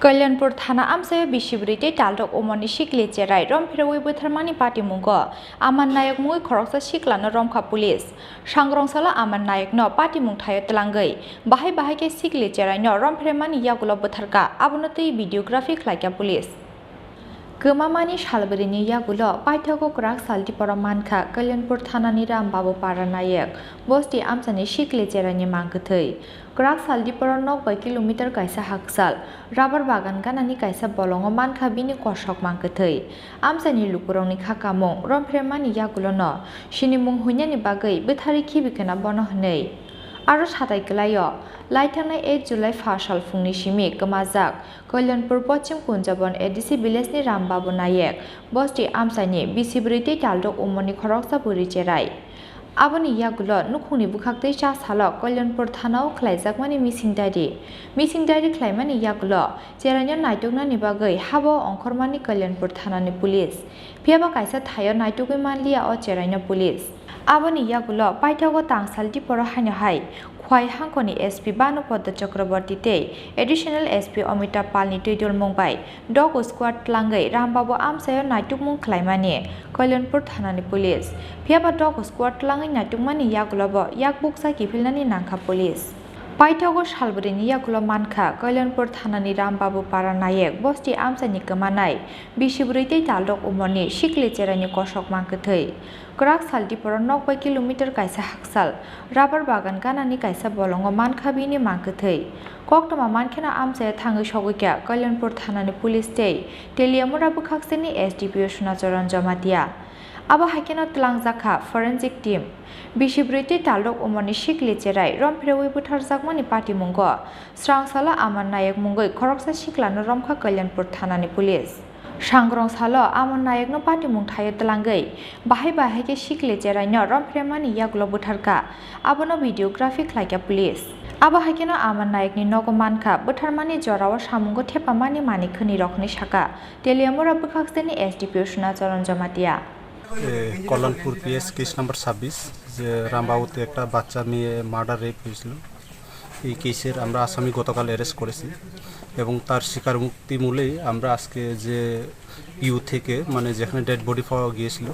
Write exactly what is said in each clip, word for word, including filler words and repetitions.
Kalyanpur thana amchaio bisi bwrwi tei talrok umorni sikli cherai romphreui butharmani patimungo Aman Nayok mungwi khoroksa siklano romkha police. Sangrong salo Aman Nayokno patimung thaio twlangwi bahai bahai khe sikli cheraino romphreimani yagulo butharkha, abono twi videography khlaikha police. Kwmamani salbrini yagulo paithago kwrak sal diporo mankha Kalyanpur thanani Ram Babu Para Nayek bosti amchani sikli cheraini mang kwthwi. Kwrak sal diporo nok bai kilometer kaisa hakchal rubber bagan ganani kaisa bolongo mankha bini kosok mang kwthwi. Amchaini lukurokni kha kamung romphreimani yagulono sinimung huinani bagwi bwtharwi khibi khna bono hwnwi. Aro satai kwlaio, laithangnai eight July pha sal phungni simi kwmajak Kalyanpur Pochim Kunjabon A D C village ni Ram Babu Nayek bosti amchaini bisi bwrwi tei talrok umorni khoroksa bwrwi cherai. Aboni yagulo nukhungni bwkhaktwi cha salo Kalyanpur thanao khlaijakmani missing diary. Missing diary khlaimani yagulo cheraino naituknani bagwi habo ongkhormani Kalyanpur thanani police. Phiyaba kaisa thaio naitugwi manliya o cheraino police. Aboni yagulo paithago tangsal diporo haino hai Khwai hangkoni S P Bhanu Padda Chakraborty tei Additional S P Amitabh Palni twidulmung bai dog squad twlangwi Ram Babu amchaio naitukmung khlaimani Kalyanpur thanani police. Phiyaba dog squad twlangwi naitukmani yagulobo yak bukcha kiphilnani nangkha police. Paithago salbrini yagulo mankha Kalyanpur thanani Ram Babu Para Nayek bosti amchaini kwmanai bisi bwrwi tei talrok umorni sikli cheraini kosok mang kwthwi. Kwrak sal diporo nok bai kilometer kaisa hakchal rubber bagan ganani kaisa bolongo mankha bini mang kwthwi. Koktwma mankheno amchaio thangwi sogwikha Kalyanpur thanani police tei Teliamura bwkhakseni S D P O Sunacharan Jamatia. Abo haikheno twlangjakha forensic team. Bisi bwrwi tei talrok umorni sikli cherai romphreui butharjakmani patimungo srangsalo Aman Nayek mungwi khoroksa siklano romkha Kalyanpur thanani police. Sangrong salo Aman Nayekno patimung thaio twlangwi bahai bahai khe sikli cheraino romphreimani yagulo butharkha, abono videography khlaikha police. Abo haikheno Aman Nayekni nogo mankha butharmani jorao samungo thepamani manwi khwnwi rok hwnwi sakha Teliamura bwkhakseni S D P O Sunacharan Jamatia. A, Kalyanpur PS case number ছাব্বিশ, যে রামবাবুতে একটা বাচ্চা মেয়ে murder rape হয়েছিল। এই কেসের আমরা আসামি গতকাল অ্যারেস্ট করেছি এবং তার স্বীকারোক্তি মূলেই আমরা আজকে যে পিউ থেকে, মানে, যেখানে ডেড বডি পাওয়া গিয়েছিল,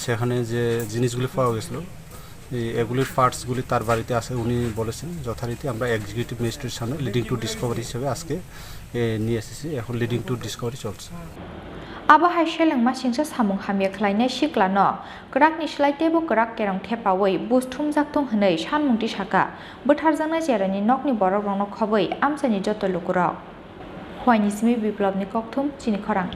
সেখানে যে জিনিসগুলি পাওয়া গেছিল, এই, এগুলির পার্টসগুলি তার বাড়িতে আছে, উনি বলেছেন। যথারীতি আমরা এক্সিকিউটিভ ম্যাজিস্ট্রেট সামনে লিডিং টু ডিসকভারি হিসেবে আজকে, এ, নিয়ে এসেছি। এখন লিডিং টু ডিসকভারি চলছে। Abo hai selengma singsa samung hamya khlainai siklano kwrakni slai teibo kwrak kerong thepaui buj thumjak tong hwnwi sanmung tisakha bwtharjaknai cheraini nokni borokrokno khobwi amchaini joto lukurok. Huaini simi Biplobni kokthum chini khorang.